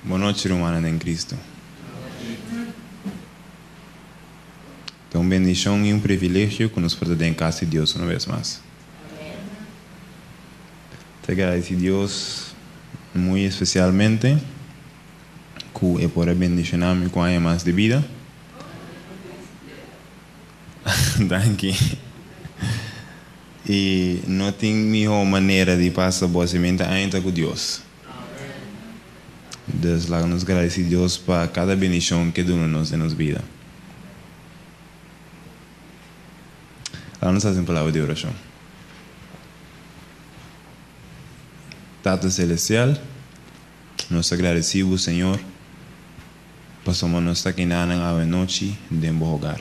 Bon nochi rumannan den Cristo. Ta un bendicion y un privilegio cu nos por ta den cas di Dios una bes mas. Ta agradeci Dios muy especialmente cu e por a bendiciona mi cu aña mas di bida. Danki. Y no tin miho manera di pasa bo hacimento aña ta cu Dios. Dus laga nos gradeci Dios pa cada bendicion ke duna nos den nos bida. Laga nos haci un palabra di oracion. Tata Celestial, nos ta gradeci Bo, Señor, pasobra nos ta kinanan awe nochi den Bo hogar.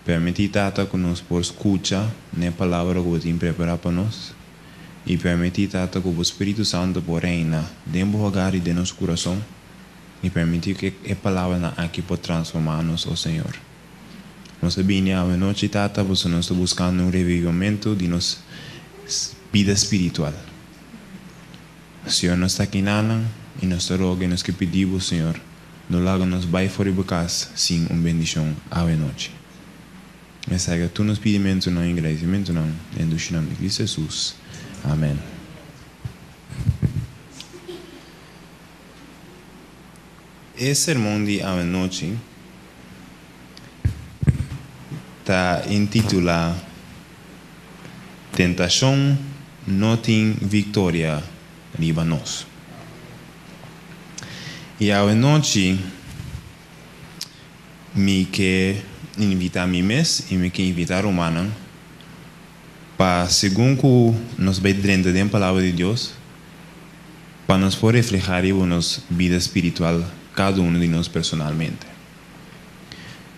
Permiti, Tata, ku nos por skucha n'e palabra ku Bo tin prepará pa nos, i permiti, Tata, ku Bo Spiritu Santu por reina den Bo hogar i den nos kurason, i permiti ku e palabranan aki por transformá nos, o Señor. Nos a bini awe nochi, Tata, pasobra nos ta buskando un revivamentu di nos bida spiritual. Señor, nos ta kinanan i nos ta roga i nos ke pidi Bo, Señor, no laga nos bai for di Bo kas sin un bendishon awe nochi. Esaki ta tur nos pidimentunan i gradisimentunan den dushi nomber di Cristo Jesus. Amen. E sermon di awe nochi ta intitulá Tentashon no tin viktoria riba nos. I awe nochi mi ke invitá mi mes i mi ke invitá rumannan pa segun ku nos bai drenta den Palabra di Dios, pa nos por reflehá riba nos bida spiritual kada uno di nos personalmente.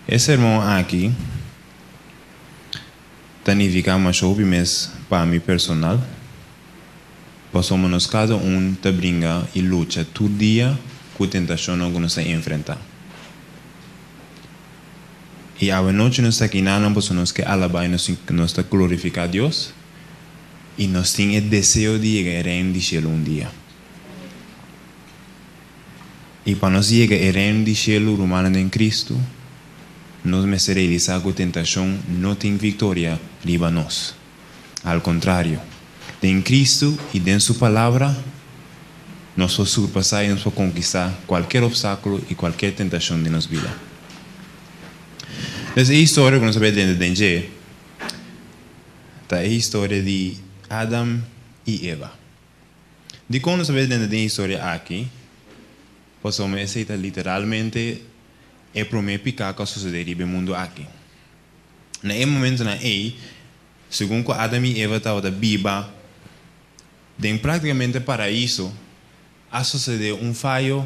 E sermon aki ta nifiká masha hopi mes pa mi personal, pasobra nos kada un ta bringa i lucha tur dia ku tentashonnan ku nos ta enfrentá. I awenochi nos ta kinanan pasobra nos ke alabá i nos ta glorifiká Dios. I nos tin e deseo di yega e Reino di shelu un dia. I pa nos yega e Reino di shelu, rumannan den Kristu, nos mester realisá ku tentashon no tin viktoria riba nos. Al kontrario, den Kristu i den Su Palabra, nos por surpasá i nos por konkistá kualker opstákulo i kualker tentashon den nos bida. Entonces, e historia ku nos a bai drenta den dje Ta e historia di Adam i Eva. Dikon nos ta bai drenta den e historia aki? Pasobra esei ta literalmente e promé piká ku a sosodé riba e mundu aki. Na e momentunan ei, segun ku Adam i Eva tabata biba den práktikamente paraiso, a sosodé un fayo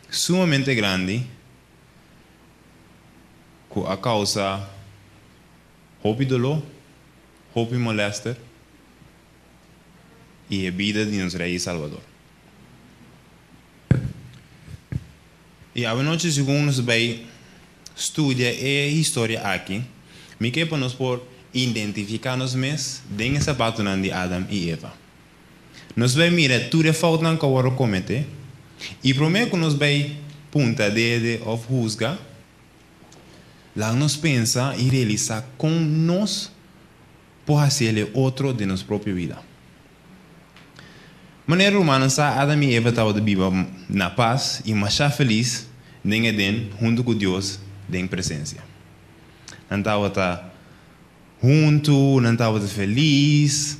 sumamente grandi ku a kousa Hopi doló, hopi molèster i e bida di nos Rei i Salbador. I awanochi segun nos bai studia e historia aki, mi ke pa nos por identifiká nos mes den e sapatunan di Adam i Eva. Nos bai mira tur e foutnan ku a wòrdu kometé i promé ku nos bai punta dede òf husga, Laga nos pensa i realisá kon nos por hasi el e otro den nos propio bida. Manera rumannan sa, Adam i Eva tabata biba na pas i mashá felis den Edén huntu ku Dios den presensia. Nan tabata huntu, nan tabata felis.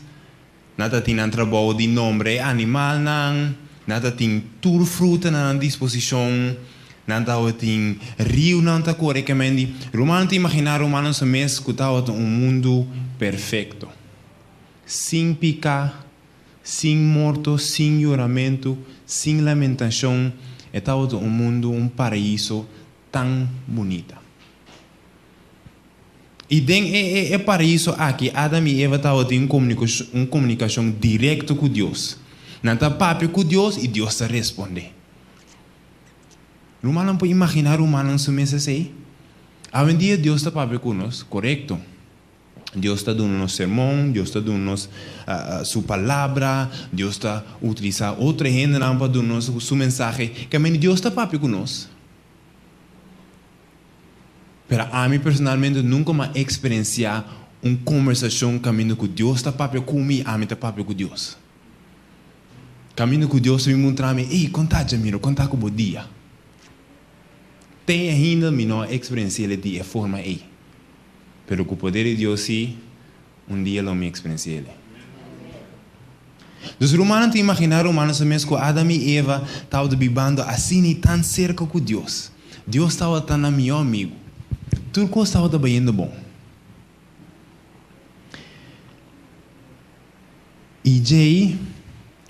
Nan ta tin nan trabou di nombra e animalnan, nan ta tin tur fruta na nan disposishon, nan tabatin riunan ta kore kemendi. Rumannan ta imaginá rumannan su mes ku tabata un mundu perfekto, sin piká, sin morto, sin yoramentu, sin lamentashon. E tabata un mundu, un paraiso tan bunita. I den e e paraiso aki, Adam i Eva tabatin un komunikashon direkto ku Dios. Nan ta papia ku Dios i Dios ta respondé. Rumannan por imaginá rumannan su mes esei? Awendia Dios ta papia ku nos, korekto. Dios ta duna nos sermon, Dios ta duna nos Su Palabra, Dios ta utilisá otro hendenan pa duna nos Su mensahe. Kaminda Dios ta papia ku nos. Pero ami personalmente nunka m'a eksperensiá un kombersashon kaminda ku Dios ta papia ku mi i ami ta papia ku Dios. Kaminda ku Dios ta bin muntra mi, Ey, kon ta Jamiro, kon ta ku bo dia? Te ainda mi no a eksperensi'el di e forma ey. Pero ku poder di Dios sí, un dia lo mi eksperensi'el. Dus rumannan ta imaginá rumannan su mes ku Adam i Eva tabata bibando asina i tan serka ku Dios. Dios tabata nan mihó amigu. Tur kos tabata bayendo bon. I djei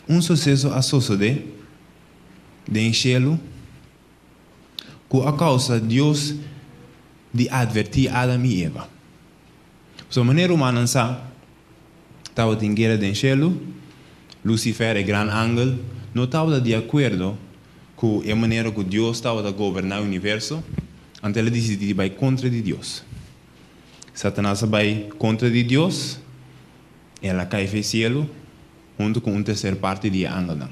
un suseso a sosodé den shelu ku a kousa Dios di atvertí Adam i Eva. Pasobra manera rumannan sa, tabatin guera den shelu, Lucifer, e gran angel, no tabata di akuerdo ku e manera ku Dios tabata goberná e universo, anto el a disidí di bai kontra di Dios. Satanas a bai kontra di Dios, el a kai fe sielu huntu ku un terser parti di e angelnan.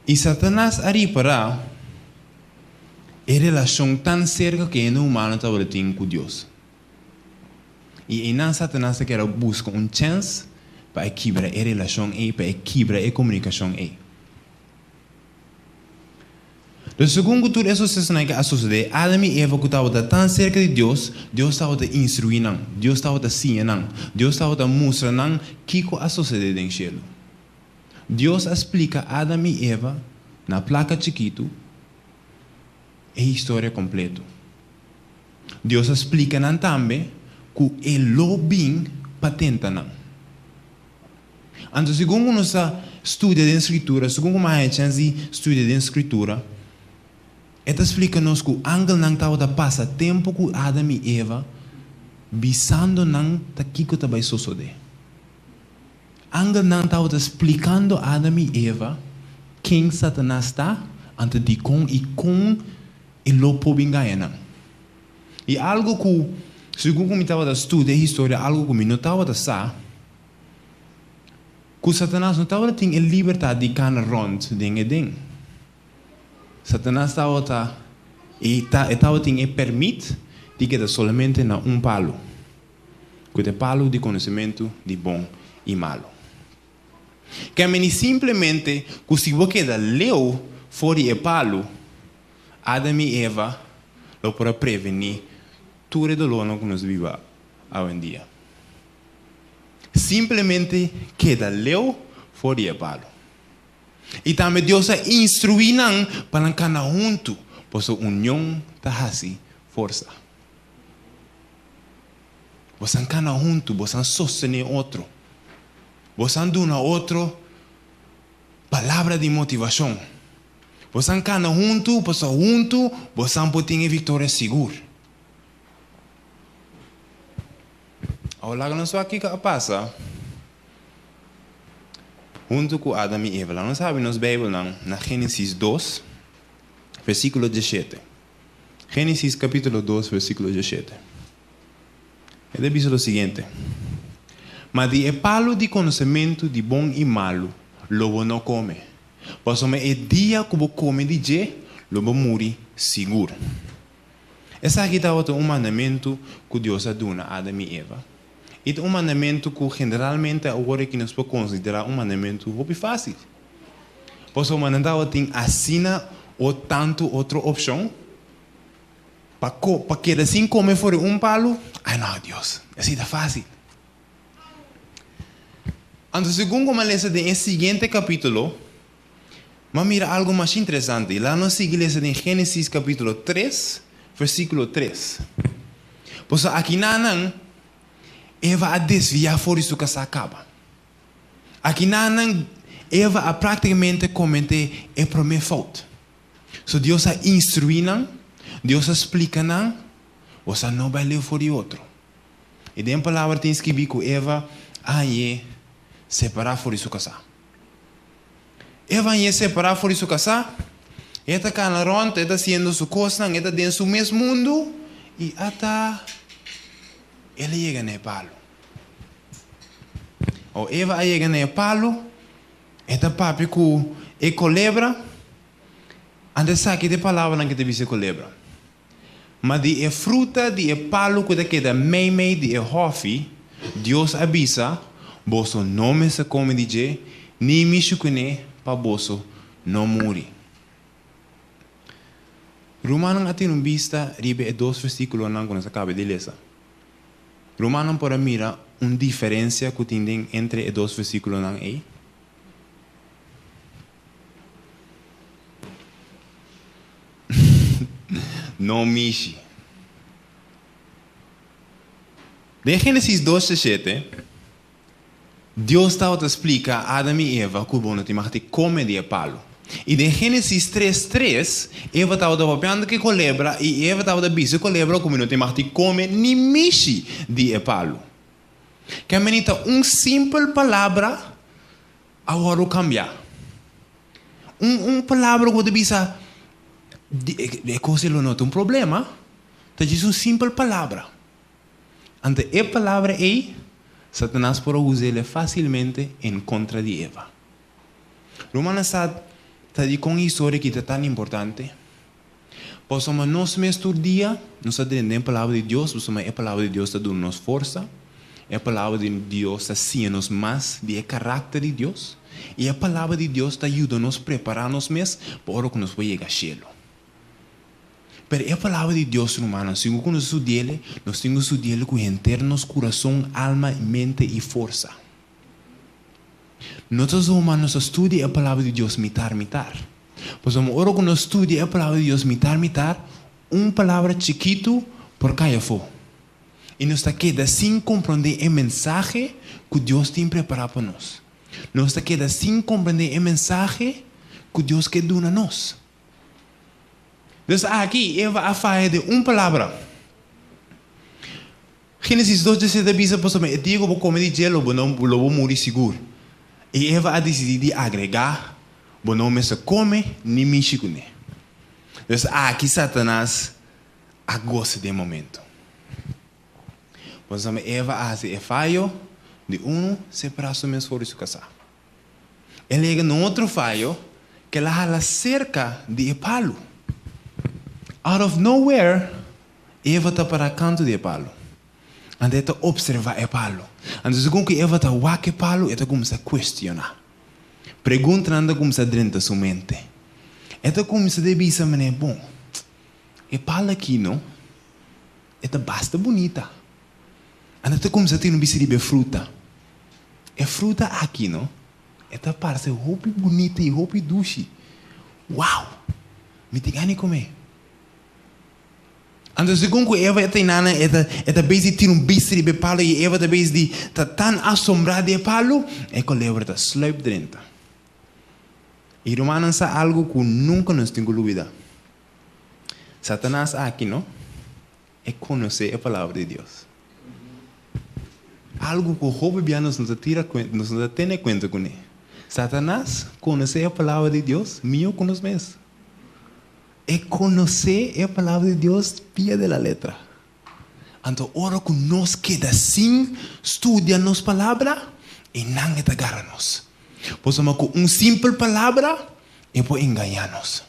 I Satanas a ripará e relashon tan serka ku e hende humano tabata tin ku Dios. I einan Satanas ta kere buska un chèns pa e kibra e relashon ei, pa e kibra e komunikashon ei. Pero segun ku tur e susesonan ke a sosodé, Adam i Eva ku tabata tan serka di Dios, Dios tabata instruí nan, Dios tabata siña nan, Dios tabata mustra nan kiko a sosodé den shelu. Dios a splika Adam i Eva na plaka chikitu e historia kompletu. Dios a splika nan tambe ku e lo bin pa tenta nan. Anto segun ku nos ta studia den Skritura, segun ku mi a haña chèns di studia den Skritura, e ta splika nos ku angelnan tabata pasa tempu ku Adam i Eva bisando nan ta kiko ta bai sosodé. Angelnan tabata splikando Adam i Eva ken Satanas ta, anto dikon i kon e lo por bin gaña nan. I algu ku, segun ku mi tabata studia e historia, algu ku mi no tabata sa, Ku Satanas no tabata tin e libertat di kana rònt den Eden. Satanas tabata e ta e tabatin e pèrmit di keda solamente na un palu, ku ta e palu di konosementu di bon i malu. Ke meni simplemente ku si bo keda leu for di e palu, Adam i Eva lo por a prevení tur e dolónan ku nos biba awendia. Simplemente keda leu for di e palu. I tambe Dios a instruí nan pa nan kana huntu, pasobra union ta hasi forsa. Bosan kana huntu, bosan sostené otro, bosan duna otro palabra di motivashon. Bosan kana huntu, pasobra huntu bosan por tin e viktoria sigur. Awor laga nos wak kiko a pasa huntu ku Adam i Eva. Laga nos habri nos Beibelnan na Génesis dos, versíkulo diesshete. Génesis kapítulo dos, versíkulo diesshete. E ta bisa lo siguiente, Ma di e palu di konosementu di bon i malu lo bo no kome, pasobra e dia ku bo kome di dje lo bo muri sigur. Esaki tabata un mandamentu ku Dios a duna Adam i Eva. I ta un mandamentu ku generalmente awor aki nos por konsiderá un mandamentu hopi fásil. Pasobra nan tabatin asina o tantu otro opshon pa pa keda sin kome for di un palu, ai no, Dios, esei ta fásil. Anto segun ku mi a lesa den e siguiente kapítulo, Mi a mira algu masha interesante, i laga nos sigui lesa den Génesis kapítulo tres, versíkulo tres. Pasobra akinanan Eva a desviá for di su kasá kaba. Akinanan Eva a práktikamente kometé e promé fout. So Dios a instruí nan, Dios a splika nan, Boso a no bai leu for di otro. I den palabra tin skibí ku Eva a hañ'é separá for di su kasá. Eva hañ'é separá for di su kasá, e ta kana rònt, e ta hasiendo su kosnan, e ta den su mes mundu, I ata el a yega na e palu. O Eva a yega na e palu, e ta papia ku e kolebra. Anto esaki ta e palabranan ku ta bisa e kolebra, Ma di e fruta di e palu ku ta keda meimei di e hòfi, Dios a bisa, Boso no mester kome di dje, ni mishi kuné, pa boso no muri. Rumannan a tene un bista riba e dos versíkulonan ku nos a kaba di lesa. Rumannan por a mira un diferensia ku tin den entre e dos versíkulonan ei? No mishi. Den Génesis dos sheshete, Dios tabata splika Adam i Eva ku bo no tin mag di kome di e palu. I den Génesis tres tres, Eva tabata papiando ku e kolebra i Eva tabata bisa e kolebra ku mi no tin mag di kome ni mishi di e palu. Kèmeni ta un simpel palabra a wòrdu kambiá. Un un palabra ku bo ta bisa e kos ei lo no ta un problema, ta djis un simpel palabra. Anto e palabra ei, Satanas por a us'el fásilmente en kontra di Eva. Rumannan sa ta dikon e historia aki ta tan importante? Pasobra nos mes tur dia nos ta drenta den e Palabra di Dios, pasobra e Palabra di Dios ta duna nos forsa, e Palabra di Dios ta siña nos mas di e karakter di Dios, i e Palabra di Dios ta yuda nos prepará nos mes pa ora ku nos por yega shelu. Pero e Palabra di Dios, rumannan, segun ku nos studi'el, nos tin ku studi'el ku henter nos kurason, alma, mente i forsa. No ta zoma nos a studia e Palabra di Dios mitar mitar. Pasobra ora ku nos studia e Palabra di Dios mitar mitar, un palabra chikitu por kai afó. I nos ta keda sin komprondé e mensahe ku Dios tin prepará pa nos. Nos ta keda sin komprondé e mensahe ku Dios ke duna nos. Dus aki Eva a faya den un palabra. Génesis dos djasete ta bisa pasobra e dia ku bo kome di dje lo bo no lo bo muri sigur. I Eva a disidí di agregá, Bo no mester kome ni mishi kuné. Dus aki Satanas a gosa den momento. Pasobra Eva a hasi e fayo di unu separá su mes for di su kasá. El yega na un otro fayo ku el a hala serka di e palu. Out of nowhere, Eva ta pará kantu di e palu. Anto e ta opservá e palu. Anto segun ku Eva ta wak e palu, e ta kuminsá kuestioná. Preguntanan ta kuminsá drenta su mente. E ta kuminsá di bisa manera, Bon, e palu akí no, e ta basta bunita. Anto ta kumsa tin un bisi riba e fruta. E fruta aki no, e ta parse hopi bunita i hopi dushi. Wow! Mi tin gana di kome. Anto segun ku Eva e ta inana e ta e ta bes di tira un bisi riba e palu i Eva ta bes di ta tan asombrá di e palu, e kolebra ta sluip drenta. I rumannan sa algu ku nunka nos tin ku lubidá. Satanas aki no. E konosé e Palabra di Dios. Algu ku hopi bia nos no ta tira kuenta, nos no ta tene kuenta kuné. Satanas konosé e Palabra di Dios mihó ku nos mes. E konosé e Palabra di Dios pia de la letra. Anto ora ku nos keda sin studia nos Palabra, einan e ta gara nos. Pasobra ku un simpel palabra e por engañá nos.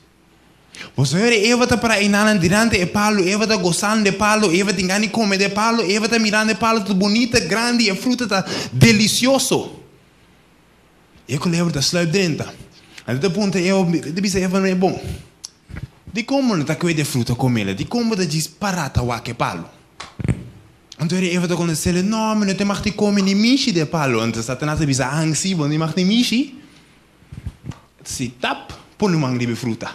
Boso hera Eva ta para einanan dilanti e palu, Eva ta gosando e palu, Eva tin gana di kome di e palu, Eva ta mirando e palu ta bunita, grandi, e fruta ta delisioso. E kolebra ta sluip drenta. Anto ta puntra Eva, ta bisa Eva, no e bon. Dikon bo no ta kue di e fruta komela? Dikon bo ta djis para ta wak e palu? Anto hera Eva ta kontest'el, No, mi no ta mag di kome ni mishi di e palu. Anto Satanas ta bisa, Ang si, bo no tin mag di mishi. Si tap pone man riba e fruta.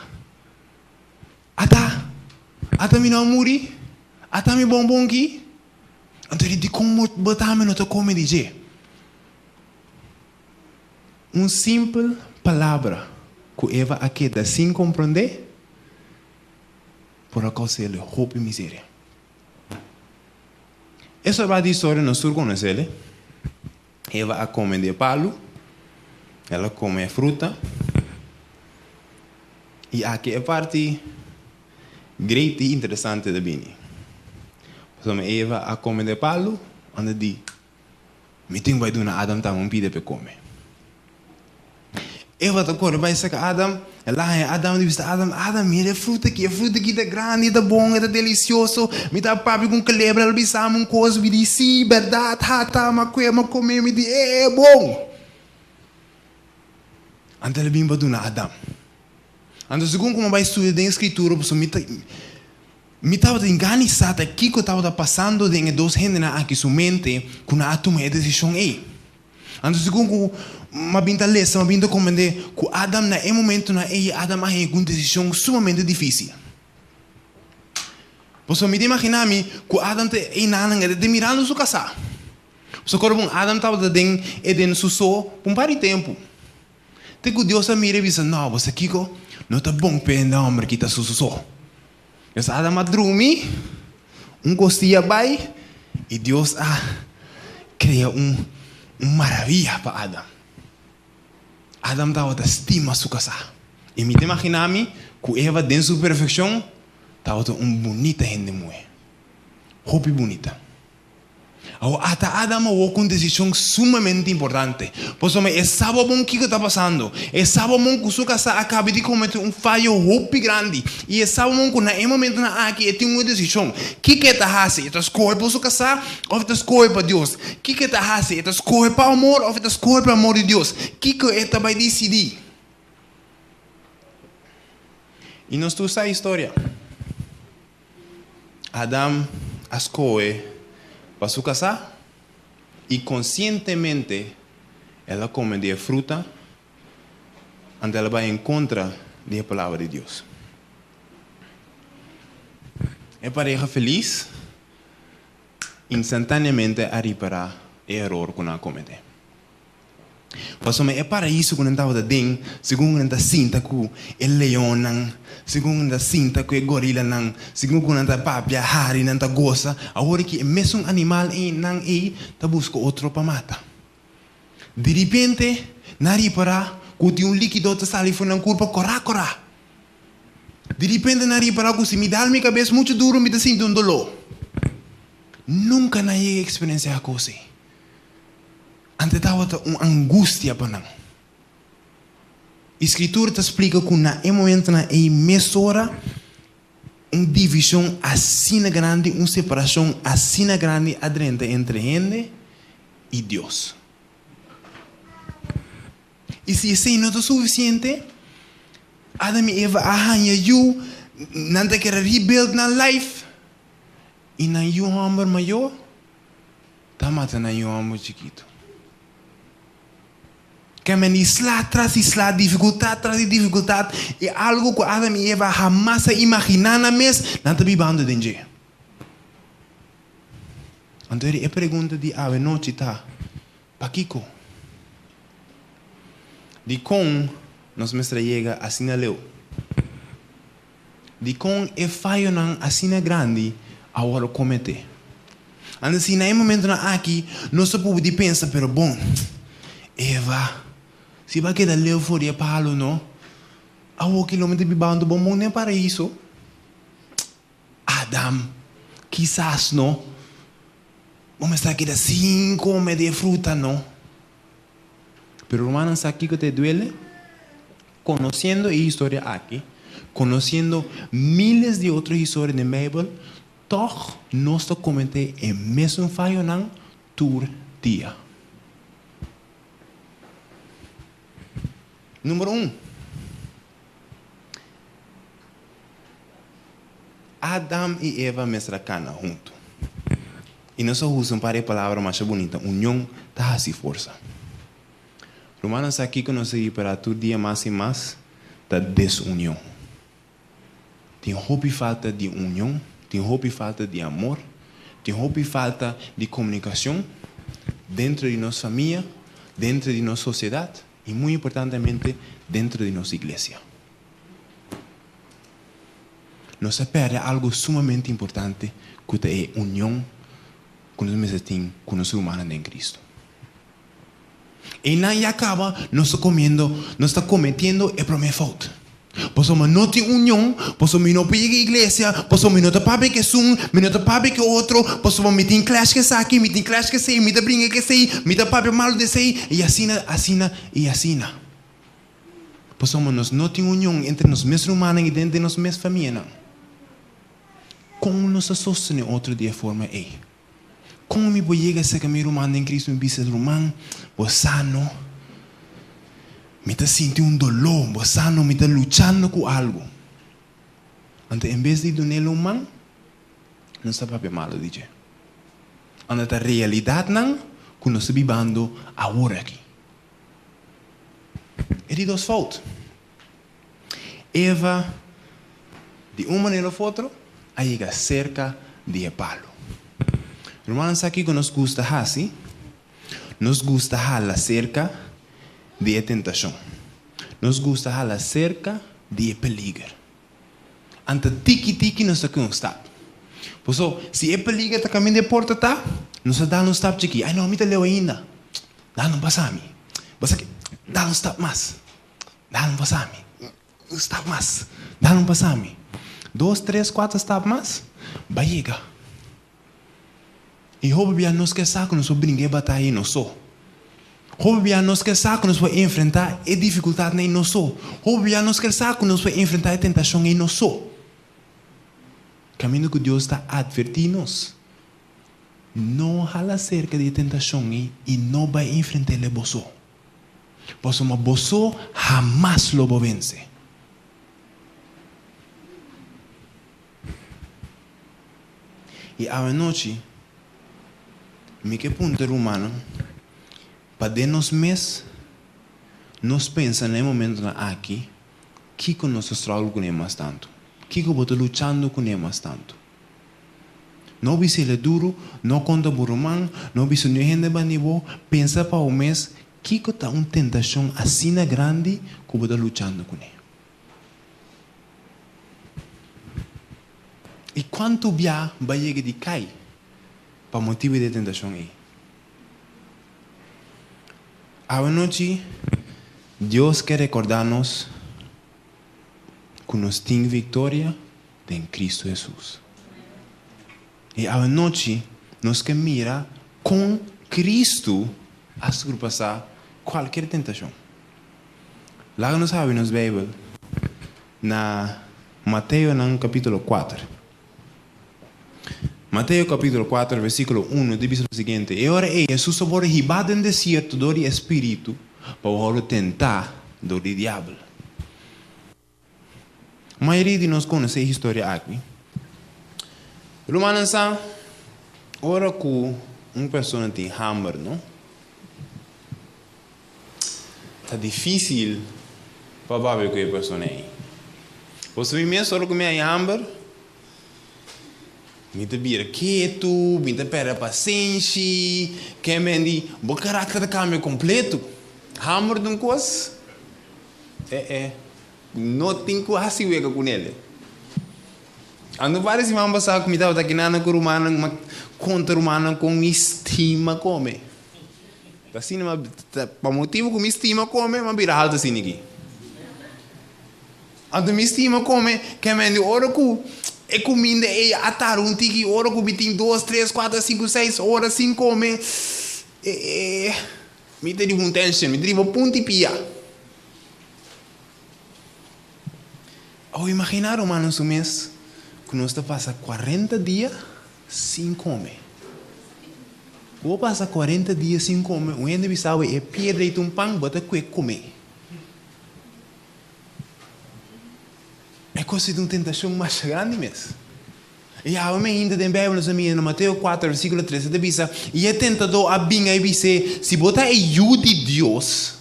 Ata, ata mi no a muri? Ata mi bonbon ki? Anto di dikon bo bo tambe no ta kome di dje? Un simpel palabra ku Eva a keda sin komprondé por a kous'el hopi miseria. E sobrá di historia nos tur konos'el. Eva a kome di e palu, el a kome e fruta. I aki e parti great i interesante ta bini. Pasobra Eva a kome di e palu, anto di, Mi tin ku bai duna Adam tambe un pida pa e kome. Eva ta kore bai saka Adam, el a haña Adam di bisa Adam, Adam, mira e fruta aki, e fruta aki ta grandi, e ta bon, e ta delisioso, mi ta papia ku un kelebra, el a bisa mi un kos, mi di, sí, bèrdat, ha ta, mi a kue, mi a kome, mi di, e bon! Anto el a bin pa duna Adam. Anto segun ku mi a bai studia den e Skritura, pasobra mi ta, mi tabata tin gana di sa ta kiko tabata pasando den e dos hendenan aki su mente ku nan a tuma e desishon ei. Anto segun ku mi a bin ta lesa, mi a bin ta komprendé ku Adam na e momentunan ei, Adam a haña un desishon sumamente difísil. Pasobra mi ta imaginá mi ku Adam ta einanan e ta mirando su kasá. Pasobra kòrda bon, Adam tabata den Eden su so pa un par di tempu. Te ku Dios a mira i bisa, No, bo sa kiko? No ta bon p'e hende hòmber kita su so. Dios Adam a drumi, un kostia bai, i Dios a krea un un maravia pa Adam. Adam tabata stima su kasá. I mi ta imaginá mi ku Eva den su perfekshon tabata un bunita hende muhé. Hopi bunita. Awor, ata Adam a wok un desishon sumamente importante. Pasobra e sa bo bon kiko ta pasando. E sa bo bon ku su kasá a kaba di kometé un fayo hopi grandi. I e sa bo bon ku na e momentunan aki e tin un desishon. Kiko e ta hasi? E ta skohe pa su kasá òf e ta skohe pa Dios? Kiko e ta hasi? E ta skohe pa amor òf e ta skohe pa amor di Dios? Kiko e ta bai disidí? I nos tur sa e historia. Adam a skohe pa su kasá i konsientemente el a kome di e fruta, anto el a bai en kontra di e palabra di Dios. E pareha felis instantáneamente a ripará e eror ku nan a kometé. Pasobra e paraíso ku nan tabata den, segun ku nan ta sinta ku e leonnan, segun ku nan ta sinta ku e gorilanan, segun ku nan ta papia, hari, nan ta gosa, awor ki e mesun animal einan ei ta buska otro pa mata. Diripente, nan a ripará ku tin un líkido ta sali for nan kurpa kòrá kòrá. Diripente nan a ripará ku si mi dal mi kabes muchu duru mi ta sinti un doló. Nunka nan a yega eksperensiá kos ei. Ante tabata un angustia pa nan. E Skritura ta splika ku na e momentunan ei mesora un divishon asina grandi, un separashon asina grandi a drenta entre hende i Dios. I si esei no ta sufisiente, Adam i Eva a haña yu, nan ta kere rebuild nan life, i nan yu hòmber mayó Ta mata nan yu hòmber chikitu. Kèmen di sla tras di sla, difikultat tras di difikultat, i algu ku Adam i Eva hamas a imaginá nan mes, nan ta bibando den dje. Anto e pregunta di awe nochi ta, Pakiko? Dikon nos mester a yega asina leu? Dikon e fayonan asina grandi a wòrdu kometé? Anto si na e momentunan aki nos ta pudi pensa, Pero bon, Eva, si bo a keda leu for di e palu no, awoki lo mi ta bibando bon bon den paraiso. Adam, kisas no, bo mester a keda sin kome di e fruta no. Pero rumannan sa kiko ta e duele? Konosiendo e historia aki, konosiendo miles di otro historia den Beibel, tòg nos ta kometé e mesun fayonan tur dia. Number un, Adam i Eva mester a kana huntu. I nos a usa un par di palabra masha bunita, union ta hasi forsa. Rumannan sa kiko nos a ripará tur dia mas i mas? Ta desunion. Tin hopi falta di union, tin hopi falta di amor, tin hopi falta di komunikashon dentro di nos famia, dentro di nos sosiedat i muy importantemente dentro di nos iglesia. Nos a pèrdè algu sumamente importante ku ta e union ku nos mester tin ku nos rumannan den Kristu. Einan ya kaba nos ta komiendo, nos ta kometiendo e promé fout. Pasobra no tin union, pasobra mi no por yega iglesia, pasobra mi no ta papia ku esun, mi no ta papia ku e otro, pasobra mi tin clash ku esaki, mi tin clash ku esei, mi ta bringa ku esei, mi ta papia malu di esei, i asina, asina, i asina. Pasobra nos no tin union entre nos mes rumannan i den nos mes famianan. Kon nos ta sostené otro di e forma ei? Kon mi por yega serka mi ruman den Cristo i bisa, Ruman, bo sa no, mi ta sinti un doló, bo sa no, mi ta luchando ku algu. Anto en bes di dun'el un man, nos ta papia malu di dje. Anto ta realidatnan ku nos ta bibando awor aki. E di dos fout. Eva, di un manera of otro, a yega serka di e palu. Rumannan sa kiko nos gusta hasi? Nos gusta hala serka di e tentashon. Nos gusta hala serka di e peliger. Anto tiki tiki nos ta kue un stap. Paso, si e peliger ta kaminda e porta ta, nos ta dal un stap chikí. Ai no, mi ta leu ainda. Dal un pasa mi. Bo sa ke, dal un stap mas. Dal un pasa mi. Un stap mas. Dal un pasa mi. Dos, tres, kuater stap mas, bai yega. I hopi bia nos ke sa ku nos por bringa e bataya ei nos so. Hopi bia nos ke sa ku nos por enfrentá e difikultatnan ei nos so. Hopi bia nos ke sa ku nos por enfrentá e tentashon ei nos so. Kaminda ku Dios ta atvertí nos, No hala serka di e tentashon ei i no bai enfrent'el e bo so. Pasobra bo so hamas lo bo vense. I awanochi mi ke puntra rumannan pa den nos mes nos pensa na e momentonan aki kiko nos ta struggle kuné mas tantu, kiko bo ta luchando kuné mas tantu. No bisa el e duru, no konta bo ruman, no bisa niun hende bani bo, pensa pa bo mes kiko ta un tentashon asina grandi ku bo ta luchando kuné. I kuantu bia bo a yega di kai pa motibu di e tentashon ei? Awanochi, Dios ke rekordá nos ku nos tin viktoria den Kristu Hesus. I awanochi nos ke mira kon Kristu a surpasá kualker tentashon. Laga nos habri nos Beibel na Mateonan kapítulo kuater. Mateo kapítulo kuater versíkulo unu ta bisa lo siguiente, E ora ei Hesus a wòrdu hibá den desierto dor di e Spiritu pa wòrdu tentá dor di diabel. Mayoria di nos konosé e historia aki. Rumannan sa, ora ku un persona tin hamber, no? Ta difísil pa papia ku e persona ei. Pasobra mi mes ora ku mi haña hamber, mi ta bira ketu, mi ta pèrdè pasenshi, ke men di bo karakter ta kambia kompletu. Hamber ta un kos, eh eh, no tin ku hasi wega ku nel. Anto vários siman pasá ku mi tabata kinana ku rumannan, mi a konta rumannan kon mi stima kome. Ta asina mi a, pa motibu ku mi stima kome, mi a bira haltu asina aki. Anto mi stima kome, ke men di ora ku e kuminda ei a tarda un tiki, ora ku mi tin dos, tres, kuater, sinku, seis ora sin kome, e, e, mi ta riba un tenshon, mi ta riba punta i pia. Awor imaginá rumannan su mes ku nos ta pasa kuarenta dia Sin kome. Ku bo pasa kuarenta dia sin kome, un hende bisa bo e piedra ei ta un pan, bo ta kue kome. E kos ei ta un tentashon masha grandi mes. I awe mainta den Beibel nos a mira na Mateo kuater versíkulo tres e ta bisa, I e tentadó a bin a bis'é, Si bo ta e Yu di Dios,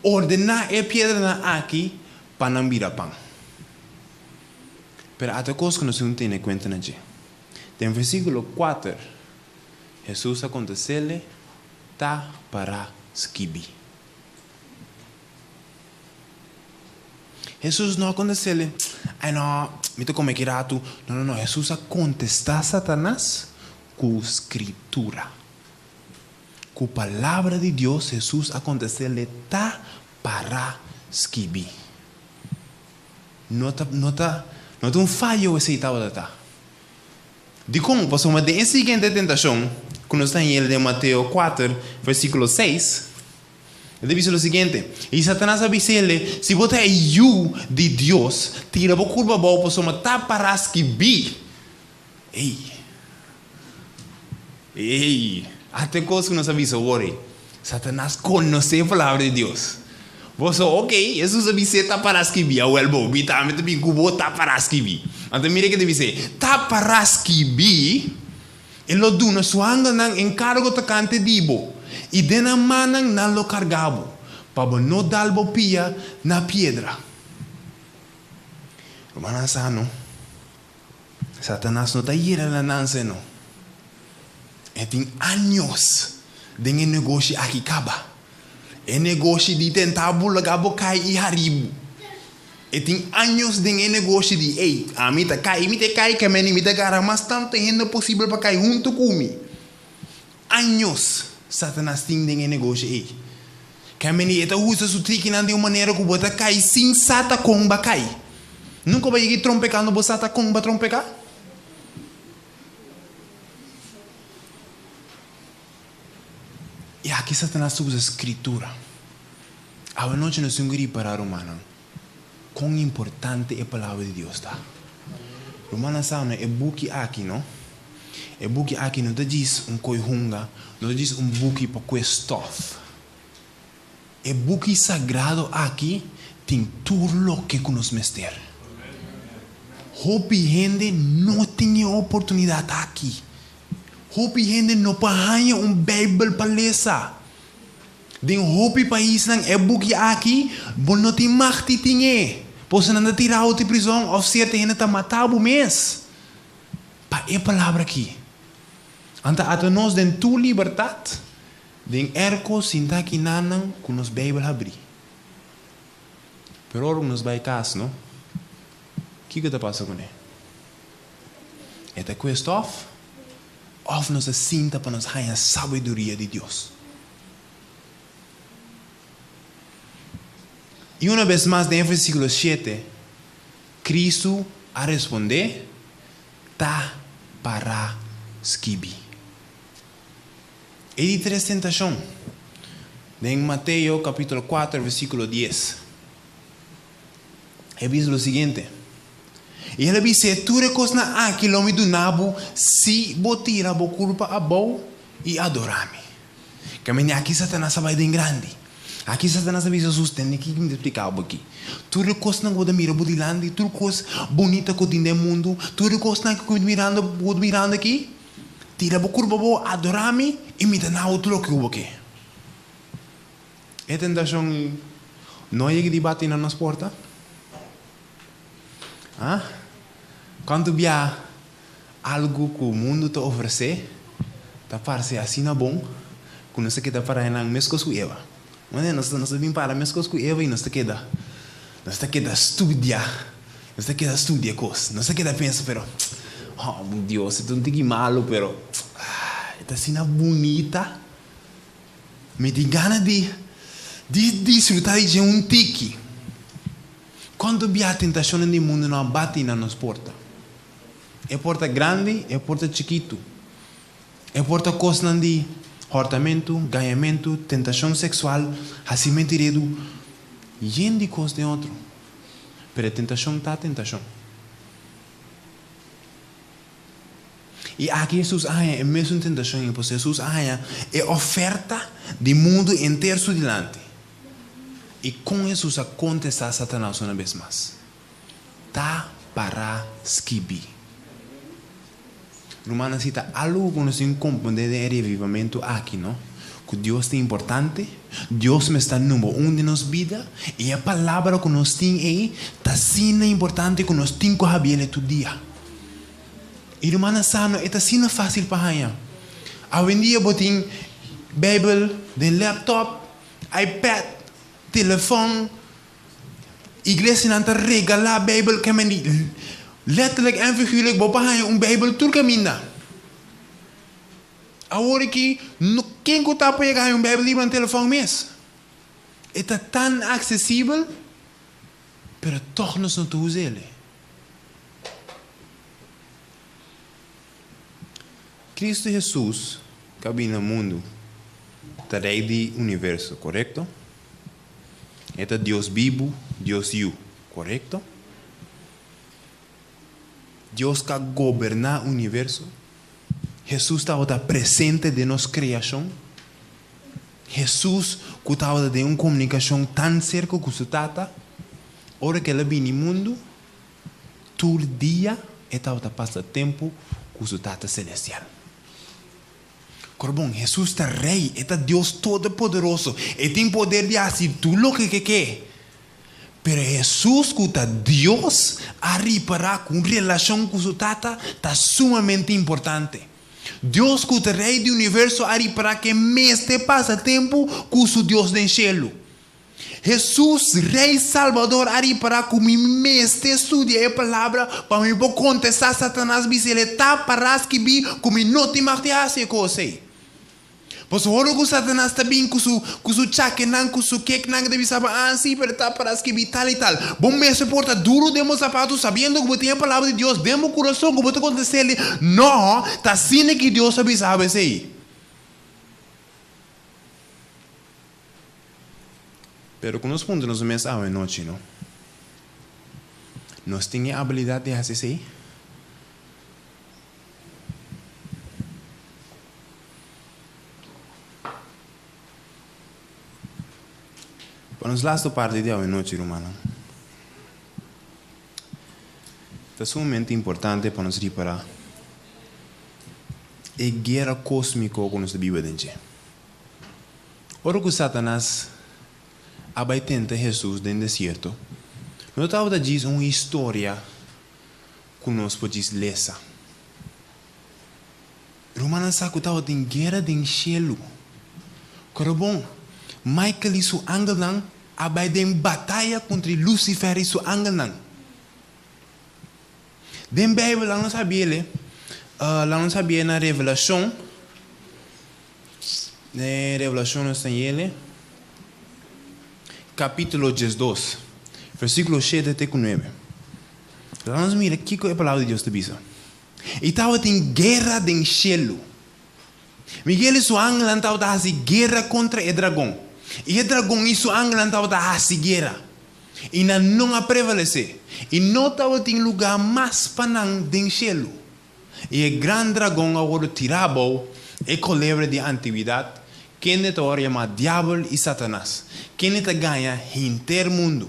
ordená e piedranan aki pa nan bira pan. Pero ata kos ku nos tin tene kuenta na dje. Den versíkulo kuater, Hesus a kontest'é, Ta pará skibí. Hesus no a kontest'é, Ai no, mi ta kome ki ratu. No, no, no, Hesus a kontestá Satanas ku Skritura. Ku Palabra di Dios, Hesus a kontest'é, Ta pará skibí. No ta, no ta, no ta un fayo esei tabata ta. Dikon? Pasobra den e siguiente tentashon, ku nos ta hañ'el den Mateo kuater, versíkulo seis, e ta bisa lo siguiente, I Satanas a bis'el, Si bo ta e Yu di Dios, tira bo kurpa abou, pasobra ta pará skibí. Ey! Ey! Ata e kos ku nos a bisa awor ei. Satanas konosé e Palabra di Dios. Bo so, ok, Hesus a bis'é ta pará skibí. Awèl bo, mi tambe ta bin ku bo ta pará skibí. Anto mira ke ta bis'é, Ta pará skibí, E lo duna su angelnan enkargo tokante di bo, i den nan mannan nan lo kargá bo, pa bo no dal bo pia na piedra. Rumannan sa no. Satanas no ta yera na nan seno. E tin años den e negoshi aki kaba. E negoshi di tenta bo laga bo kai i hari bo. E tin años den e negoshi di ey, ami ta kai, mi ta kai kemeni, mi ta gara mas tantu hende posibel pa kai huntu ku mi. Años Satanas tin den e negoshi ey. Kemeni e ta usa su trikinan di un manera ku bo ta kai sin sa ta kon ba kai. Nunka bo a yega i trompeká no bo sa ta kon ba trompeká? I aki Satanas ta usa Skritura. Awanochi nos tin ku ripará, rumannan, kon importante e Palabra di Dios ta. Rumannan sa no, e buki aki no, e buki aki no ta djis un koi hunga, no ta djis un buki pa kue stòf. E buki sagrado aki tin tur loke ku nos mester. Hopi hende no tin e oportunidat aki. Hopi hende no por haña un Beibel pa lesa. Den hopi paisnan e buki aki bo no tin mag di tin e, pasobra nan ta tira bo di prizon òf sierto hende ta mata bo mes pa e palabra aki. Anta ata nos den tur libertat den erko sinta kinanan ku nos Beibel habrí. Pero ora ku nos bai kas no, kiko ta pasa kuné? E ta kue stof òf nos a sinta pa nos haña sabiduria di Dios? I una bes mas den e versíkulo shete, Kristu a respondé, Ta pará skibí. E di tres tentashon, den Mateo kapítulo kuater versíkulo dies. E bisa lo siguiente, I el a bis'é, Tur e kosnan aki lo mi duna bo si bo tira bo kurpa abou i adorá mi. Kaminda aki Satanas a bai den grandi. Aki Satanas a bisa Hesus, Tende kiko mi ta splika bo aki. Tur e kosnan ku bo ta mira bo dilanti, tur kos bunita ku tin den mundu, tur e kosnan ku mi ta mirando, bo ta mirando aki, tira bo kurpa abou, adorá mi, i mi ta na bo tur loke ku bo ke. E tentashon no a yega di bati na nos porta? Ah? Kuantu bia algu ku mundu ta ofresé ta parse asina bon ku nos ta keda para einan meskos ku Eva? Nos ta bin para meskos ku Eva i nos ta keda, nos ta keda studia, nos ta keda studia kos, nos ta keda pensa pero, oh Dios, e ta un tiki malu pero e ta asina bunita. Mi tin gana di di disfrutá di dje un tiki. Kuantu bia tentashonnan di mundu no a bati na nos porta? E por ta grandi, e por ta chikitu. E por ta kosnan di hòrtamentu, gañamentu, tentashon seksual, hasimentu i redu, yen di kos den otro. Pero e tentashon ta tentashon. I aki Hesus a haña e mesun tentashon ei, pasobra Hesus a haña e oferta di mundu henter su dilanti. I kon Hesus a kontestá Satanas una bes mas? Ta pará skibí. Rumannan, si ta algu ku nos tin komprondé den e revivamentu aki, no? Ku Dios ta importante, Dios mester ta number un den nos bida, i e palabra ku nos tin ei ta asina importante ku nos tin ku habiel e tur dia. I rumannan sano e ta asina fásil pa haña. Awendia bo tin Beibel den laptop, iPad, telefòn. Iglesianan ta regalá Beibel kementi. Letterlijk en figuurlijk bo por haña un Beibel tur kaminda. Awor aki no ken ku ta por yega haña un Beibel riba nan telefòn mes. E ta tan aksesibel. Pero tòg nos no ta us'el. Kristu Hesus ku a bini na mundu ta Rei di universo, korekto? E ta Dios bibu, Dios Yu, korekto? Dios ku a goberná universo. Hesus tabata presente den nos kreashon. Hesus ku tabata den un komunikashon tan serka ku su Tata, ora ku el a bini mundu, tur dia e tabata pasa tempu ku su Tata selestial. Korbon, Hesus ta Rei, e ta Dios Todopoderoso, e tin poder di hasi tur loke ke ke. Pero Hesus ku ta Dios a ripará ku un relashon ku su Tata ta sumamente importante. Dios ku ta Rei di universo a ripará ku e mester pasa tempu ku su Dios den shelu. Hesus, Rei Salbador, a ripará ku mi mester studia e Palabra pa mi por kontestá Satanas bisa el e ta pará skibí ku mi no tin mag di hasi e kos ei. Pasobra ora ku Satanas ta bin ku su ku su chakenan, ku su keknan, e ta bisa bo, Ah, sí, pero ta para skibí tal i tal. Bo mester por ta duru den bo sapatu sabiendo ku bo tin e Palabra di Dios den bo kurason ku bo ta kontest'é, No, ta asina ki Dios a bisa bo esei. Pero ku nos puntra nos mes awe nochi, no? Nos tin e abilidat di hasi esei? Pa nos lastu parti di awe nochi, rumannan, ta sumamente importante pa nos ripará e guera kósmiko ku nos ta biba den dje. Ora ku Satanas a bai tenta Hesus den desierto, no tabata djis un historia ku nos por djis lesa. Rumannan sa ku tabatin guera den shelu. Koro bon, Michael i su angelnan a bai den bataya kontra Lucifer i su angelnan. Den Beibel lan nos habi'el, lan nos habi'el na Revelashon, den Revelashon nos ta yele kapítulo 12, versíkulo shete te ku nuebe. Laga nos mira kiko e Palabra di Dios ta bisa. I tabatin guera den shelu. Miguel i su angelnan tabata hasi guera kontra e dragon, i e dragon i su angelnan tabata hasi guera, i nan no a prevalesé, i no tabatin lugá mas pa nan den shelu. I e gran dragon a wòrdu tirá abou, e kolebra di antigwidat, kende ta wòrdu yamá Diabel i Satanas, kende ta gaña henter mundu.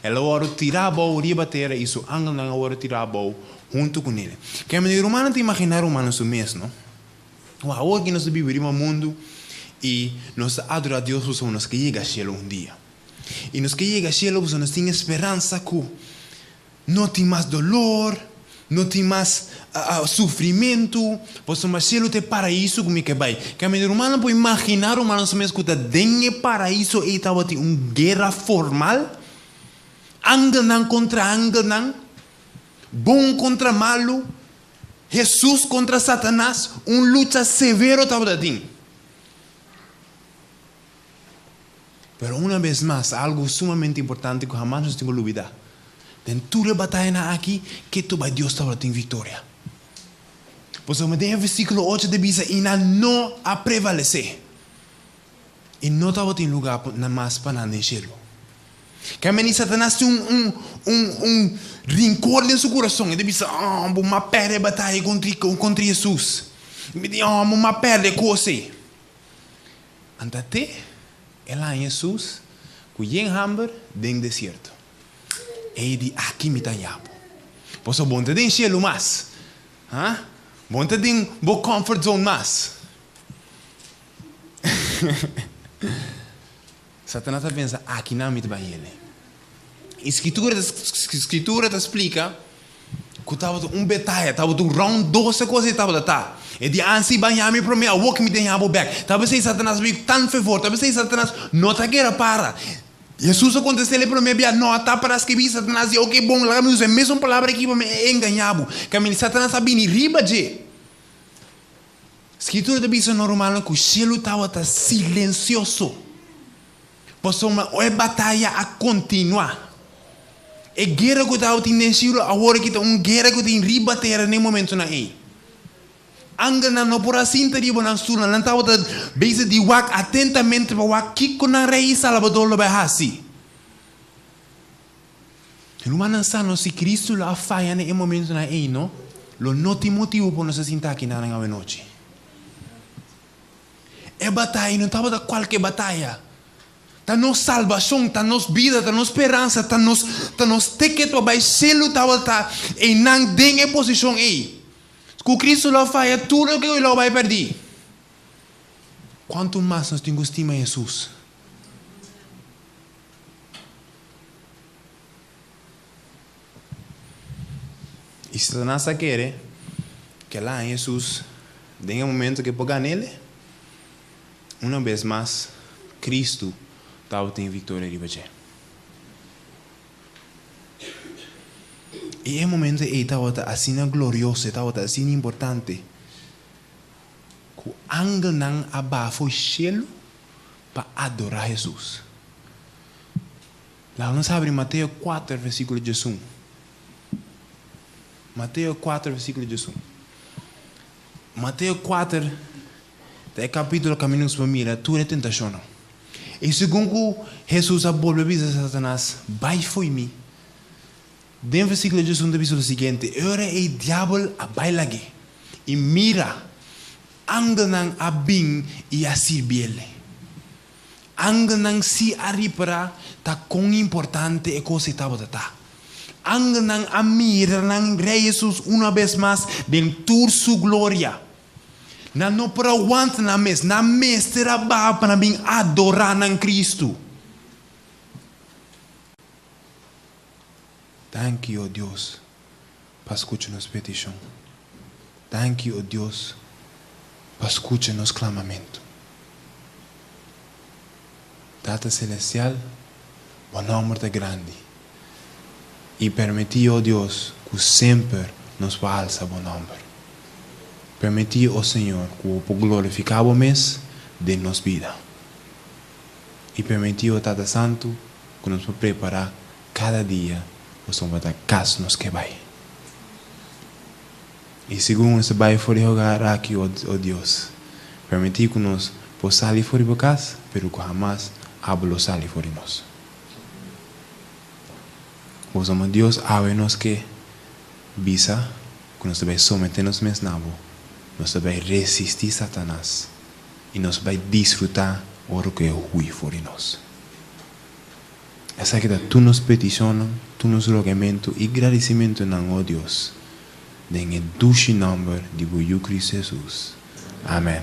El a wòrdu tirá abou riba tera i su angelnan a wòrdu tirá abou huntu ku nel. Ke manera rumannan ta imaginá rumannan su mes, no? Wou, awor ki nos ta biba riba mundu i nos ta adorá Dios pasobra nos ke yega shelu un dia. I nos ke yega shelu pasobra nos tin e speransa ku No tin mas dolor, no tin mas sufrimentu, pasobra cielo ta e paraiso ku mi ke bai. Kaminda rumannan por imaginá rumannan su mes ku ta den e paraiso ei tabatin un guera formal, angelnan kontra angelnan, bon kontra malu, Hesus kontra Satanas, un lucha severo tabata tin. Pero una bes mas, algu sumamente importante ku hamas nos tin ku lubidá, den tur e batayanan aki, ketu bai Dios tabata tin viktoria. Pasobra den e versíkulo ocho ta bisa, I nan no a prevalesé, i no tabatin lugá mas pa nan den shelu. Kèmen i Satanas tin un un un rinkor den su kurason. E ta bisa, Oh, bo m'a pèrdè e bataya kontra Hesus. Mi di, Oh, bo m'a pèrdè e kos ei. Anta te el haña Hesus ku yen hamber den desierto. Ei di, Aki mi ta haña bo. Pasobra bo no ta den shelu mas. Ha? Bo no ta den bo comfort zone mas. Satanas a pensa, Aki nan mi ta bai hende. I Skritura ta Skritura ta splika ku tabata un betaya, tabata un round dos e kos ei tabata ta. E di ansi bai haña mi promé, awor ku mi ta haña bo bèk. Ta p'esei Satanas a tan fervor, ta p'esei Satanas no ta kere para. Hesus a kontest'é e promé bia, No a ta para skibí. Satanas di, Oke, bon, laga mi usa e mesun palabra aki pa mi engañá bo. Kaminda Satanas a bini riba dje. Skritura ta bisa nos rumannan ku shelu tabata silensioso pasobra e bataya a kontinuá. E guera ku tabatin den shelu awor aki ta un guera ku tin riba tera den e momentunan ei. Angelnan no por a sinta riba nan stulnan, nan tabata bezig di wak atentamente pa wak kiko nan Rei i Salbador lo bai hasi. Rumannan sa no si Cristo lo a faya na e momentunan ei no, lo no tin motibu pa nos a sinta aki nan awenochi. E bataya no tabata kualke bataya. Ta nos salbashon, ta nos bida, ta nos speransa, ta nos ta nos ticket pa bai shelu tabata einan den e posishon ei. Ku Cristo lo a faya tur loke lo bai pèrdí. Kuantu mas nos tin ku stima Hesus? I Satanas a kere ku el a haña Hesus den e momento ku e por gana el. Una bes mas, Kristu tabatin viktoria riba dje. I e momento ei tabata asina glorioso, e tabata asina importante, ku angelnan a baha for shelu pa adorá Hesus. Laga nos habri Mateo kuater versíkulo diesun. Mateo kuater versíkulo diesun. Mateo kuater ta e kapítulo kaminda nos por mira tur e tentashonnan. I segun ku Hesus a bolbe bisa Satanas, Bai fo'i mi. Den versíkulo diesun ta bisa lo siguiente, E ora ei diabel a bai lag'é, i mira, angelnan a bin i a sirbiel. Angelnan sí a ripará ta kon importante e kos ei tabata ta. Angelnan a mira nan Rei Hesus una bes mas den tur su gloria. Nan no por a wanta nan mes, nan mester a baha pa nan bin adorá nan Kristu. Danki, o Dios, pa skucha nos petishon. Danki, o Dios, pa skucha nos klamamentu. Tata Selestial, bo nòmber ta grandi. I permití, o Dios, ku semper nos por alsa bo nòmber. Permití, o Señor, ku bo por glorifiká bo mes den nos bida. I permití, o Tata Santu, ku nos por prepará Kada dia boso ta kas nos ke bai. I segun nos ta bai for di hogar aki, o Dios, permití ku nos por sali for di bo kas, pero ku hamas abo lo sali for di nos. Boso ama Dios, awe nos ke bisa ku nos ta bai someté nos mes na bo, nos ta bai resistí Satanas i nos bai disfrutá ora ku e hui for di nos. Esaki ta tur nos petishonnan, tur nos rogamentu i gradisimentunan, o Dios, den e dushi nòmber di bo Yu Kristu Hesus. Amèn.